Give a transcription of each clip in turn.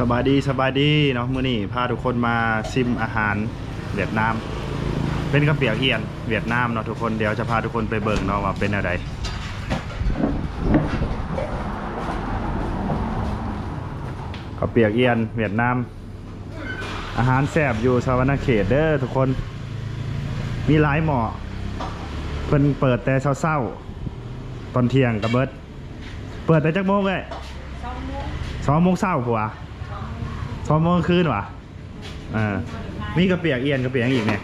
ສະບາຍດີ ສະບາຍດີເນາະ, ມື້ນີ້ພາທຸກຄົນມາຊິມອາຫານຫວຽດນາມ ເປັນກາວປຽກອຽນຫວຽດນາມເນາະທຸກຄົນ. ດຽວຈະພາທຸກຄົນໄປເບິ່ງເນາະວ່າເປັນແນວໃດ. ກາວປຽກອຽນຫວຽດນາມ ອາຫານແຊບຢູ່ສະຫວັນນະເຂດເດີທຸກຄົນ. ມີຫຼາຍໝໍ້, ເພິ່ນເປີດແຕ່ເຊົ້າໆ ຕອນທ່ຽງກະເບິດ. ເປີດແຕ່ຈັກໂມງເອີຍ? ສອງໂມງ ສອງໂມງເຊົ້າພຸ້ນຫວາ? ສອງໂມງ ສອງໂມງຄືນຫວາ? ເອີ ມີກາວປຽກອຽນ ກາວປຽກຫຍັງອີກແດ່?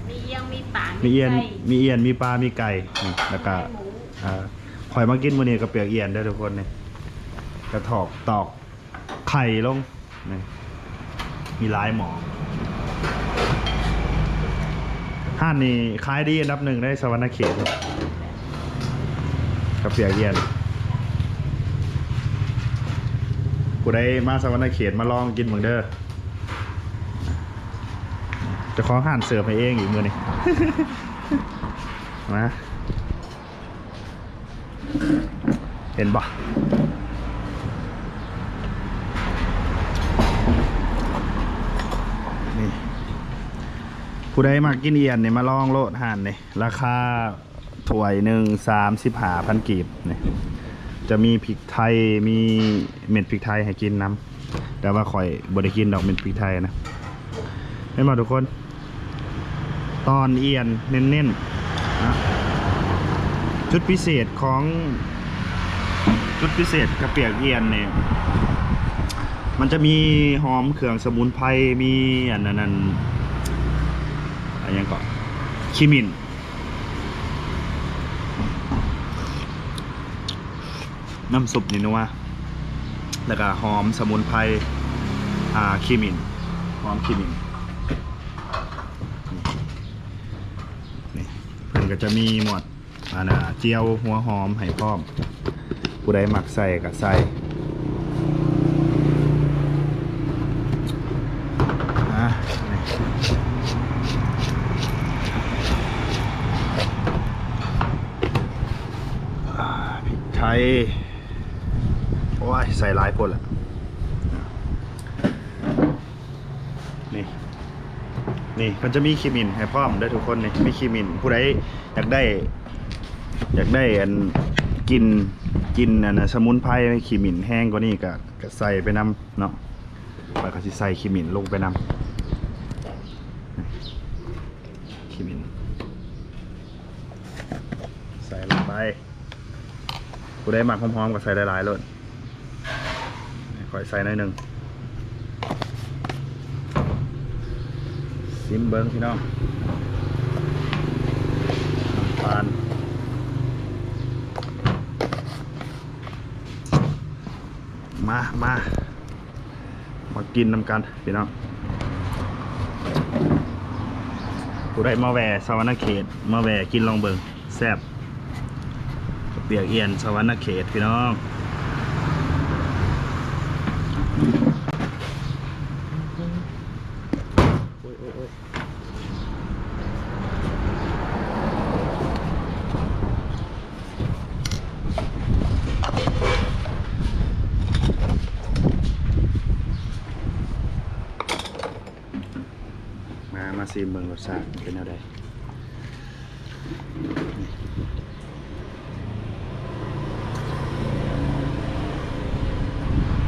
ມີອຽນ ມີປາ ມີ ມີອຽນ ໄກ່ ມີອຽນ ມີປາ ມີໄກ່ ນີ້ ແລ້ວກະ ໄກ່ໝູ ເອີ ຂ້ອຍມາກິນມື້ນີ້ກາວປຽກອຽນເດີທຸກຄົນ. ນີ້ ກະຖອກຕອກໄຂ່ລົງ ນີ້ ມີຫຼາຍໝໍ້. ຮ້ານນີ້ຂາຍດີອັນດັບໜຶ່ງໃນສະຫວັນນະເຂດ ກາວປຽກອຽນ. ຜູ້ໃດມາສະຫວັນນະເຂດມາລອງກິນເບິ່ງເດີ. ເຈົ້າຂອງຮ້ານເສີບໃຫ້ເອງອີກມື້ນີ້ ມາ. ເຫັນບໍ່? ນີ້ ຜູ້ໃດມັກກິນອຽນນີ້ ມາລອງໂລດຮ້ານນີ້. ລາຄາຖ້ວຍໜຶ່ງສາມສິບຫ້າພັນກີບ. ນີ້ ຈະມີພິກໄທ ມີເມັດພິກໄທໃຫ້ກິນນຳ. ແຕ່ວ່າຂ້ອຍບໍ່ໄດ້ກິນດອກເມັດພິກໄທນະ. ເຫັນບໍ່ທຸກຄົນ? ຕອນອຽນເນັ້ນໆ ນະ. ຈຸດພິເສດຂອງ ຈຸດພິເສດກາວປຽກອຽນນີ້ ມັນຈະມີຫອມເຄື່ອງສະໝຸນໄພ ມີອັນນັ້ນ ອັນຫຍັງເກາະ ຂີ້ໝິ່ນ. ນ້ຳຊຸບນີ້ນົວ ແລ້ວກະຫອມສະໝຸນໄພ ອ່າ ຂີ້ໝິ່ນ ຫອມຂີ້ໝິ່ນ. ນີ້ ເພິ່ນກະຈະມີໝົດ ອັນນ່າ ຈຽວຫົວຫອມໃຫ້ພ້ອມ. ຜູ້ໃດມັກໃສ່ກະໃສ່ ອ່າ ນີ້ ອ່າ ພິກໄທ. ໂອ້ຍ ໃສ່ຫຼາຍໂພດລະ. ນີ້ ນີ້ ເພິ່ນຈະມີຂີ້ໝິ່ນໃຫ້ພ້ອມເດີທຸກຄົນ. ນີ້ ມີຂີ້ໝິ່ນ. ຜູ້ໃດຢາກໄດ້ ຢາກໄດ້ອັນ ກິ່ນ ກິ່ນອັນນ່າ ສະໝຸນໄພ ຂີ້ໝິ່ນແຮງກວ່ານີ້ກະ ກະໃສ່ໄປນຳເນາະ. ຂ້ອຍກະຊິໃສ່ຂີ້ໝິ່ນລົງໄປນຳ. ຂີ້ໝິ່ນ ໃສ່ລົງໄປ. ຜູ້ໃດມັກຫອມໆ ກະໃສ່ຫຼາຍໆໂລດ. ຂ້ອຍໃສ່ໜ້ອຍໜຶ່ງ. ຊິມເບິ່ງພີ່ນ້ອງ. ນ້ຳຕານ. ມາ ມາ ມາກິນນຳກັນພີ່ນ້ອງ. ຜູ້ໃດມາແວ່ສະຫວັນນະເຂດ ມາແວ່ກິນລອງເບິ່ງ ແຊບ. ກາວປຽກອຽນສະຫວັນນະເຂດພີ່ນ້ອງ. ໂອ້ຍ ໂອ້ຍ ໂອ້ຍ. ມາ ມາຊີມເບິ່ງລົດຊາດເປັນແນວໃດ.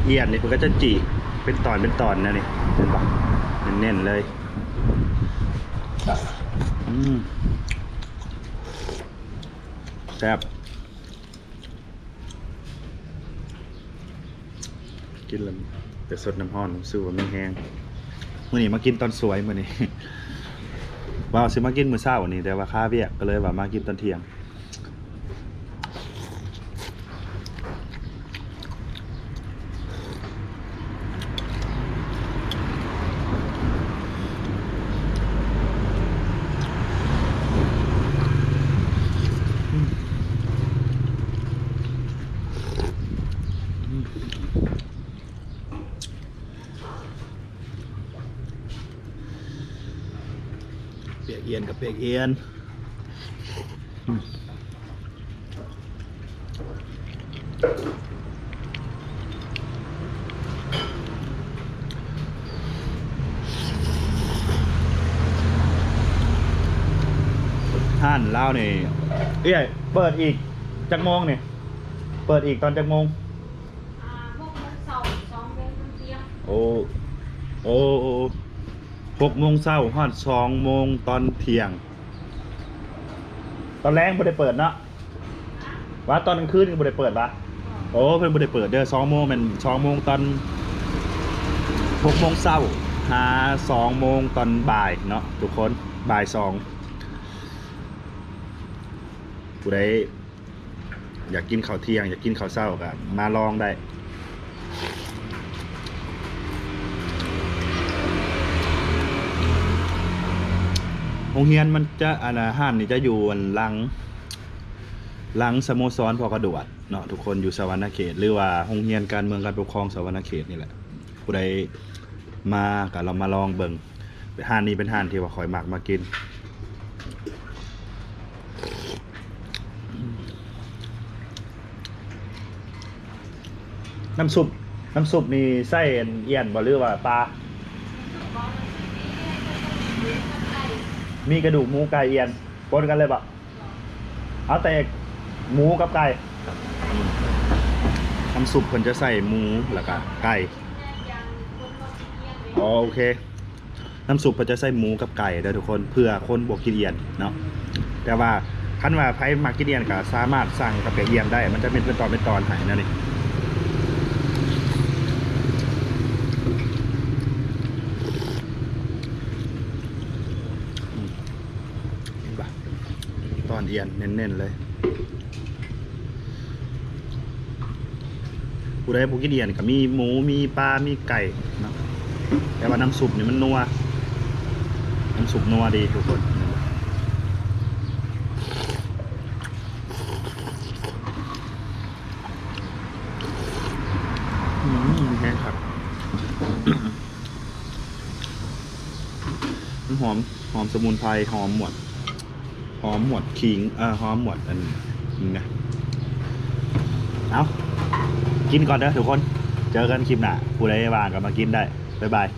ອຽນນີ້ເພິ່ນກະຈະຈີກເປັນຕອນເປັນຕອນແນວນີ້ ເຫັນບໍ່? ເນັ້ນໆເລີຍ. ອືມ ແຊບ. ກິນແລ້ວໄປສົດນ້ຳຮ້ອນ ຮູ້ສຶກວ່າມີແຮງ. ມື້ນີ້ມາກິນຕອນສວຍມື້ນີ້ ວ່າຊິມາກິນມື້ເຊົ້ານີ້ ແຕ່ວ່າຄາວຽກ ກະເລີຍວ່າມາກິນຕອນທ່ຽງ. ປຽກອຽນກະປຽກອຽນ. ອືມ. ລາວນີ້ ເອື້ອຍ ເປີດອີກຈັກໂມງນີ້? ເປີດອີກຕອນຈັກໂມງ? ອ່າ ຫົກໂມງເຊົ້າ ສອງໂມງຕອນທ່ຽງ. ໂອ້ ໂອ້ ໂອ້ ຫົກໂມງເຊົ້າຮອດສອງໂມງຕອນທ່ຽງ. ຕອນແລງບໍ່ໄດ້ເປີດເນາະ? ວ່າຕອນກາງຄືນກໍບໍ່ໄດ້ເປີດຫວາ? ໂອ້ ເພິ່ນບໍ່ໄດ້ເປີດເດີ ສອງໂມງ ແມ່ນສອງໂມງຕອນ ຫົກໂມງເຊົ້າຫາສອງໂມງຕອນບ່າຍເນາະທຸກຄົນ ບ່າຍສອງ. ຜູ້ໃດ ຢາກກິນເຂົ້າທ່ຽງ ຢາກກິນເຂົ້າເຊົ້າກໍມາລອງໄດ້. ໂຮງຮຽນມັນຈະ ອັນນ່າ ຮ້ານນີ້ຈະຢູ່ ອັນ ຫຼັງ ຫຼັງສະໂມສອນພໍ່ກະດວດເນາະທຸກຄົນ ຢູ່ສະຫວັນນະເຂດ ຫຼືວ່າໂຮງຮຽນການເມືອງການປົກຄອງສະຫວັນນະເຂດນີ້ແຫຼະ. ຜູ້ໃດມາກໍລອງມາລອງເບິ່ງ. ຮ້ານນີ້ເປັນຮ້ານທີ່ວ່າຂ້ອຍມັກມາກິນ. ນ້ຳຊຸບ ນ້ຳຊຸບນີ້ໃຊ້ອັນ ອ່ຽນບໍ່ ຫຼືວ່າປາ? ມີກະດູກໝູ ໄກ່ ອ່ຽນ ປົນກັນເລີຍບໍ່? ເອົາແຕ່ໝູກັບໄກ່. ນ້ຳຊຸບເພິ່ນຈະໃສ່ໝູ ແລ້ວກະໄກ່. ອໍ ໂອເຄ. ນ້ຳຊຸບເພິ່ນຈະໃສ່ໝູກັບໄກ່ເດີທຸກຄົນ ເພື່ອຄົນບໍ່ກິນອ່ຽນເນາະ. ແຕ່ວ່າຄັນວ່າໃຜມັກກິນອ່ຽນກໍສາມາດສັ່ງກັບໄກ່ອ່ຽນໄດ້ ມັນຈະເປັນ ເປັນຕອນເປັນຕອນໃຫ້ແນວນີ້. ອືມ ເຫັນປະ? ຕອນອ່ຽນເນັ້ນໆເລີຍ. ຜູ້ໃດບໍ່ກິນອ່ຽນກໍມີໝູ ມີປາ ມີໄກ່ເນາະ ແຕ່ວ່ານ້ຳຊຸບນີ້ມັນນົວ ນ້ຳຊຸບນົວດີທຸກຄົນ. ອືມ ແຮງຄັກ ມັນຫອມ ຫອມສະໝຸນໄພ ຫອມໝວດ ຫອມໝວດຂີງ ເອີ ຫອມໝວດອັນນີ້ນະ. ເອົາ ກິນກ່ອນເດີທຸກຄົນ ເຈີກັນຄລິບໜ້າ ຜູ້ໃດວ່າງກໍມາກິນໄດ້. ບາຍບາຍ.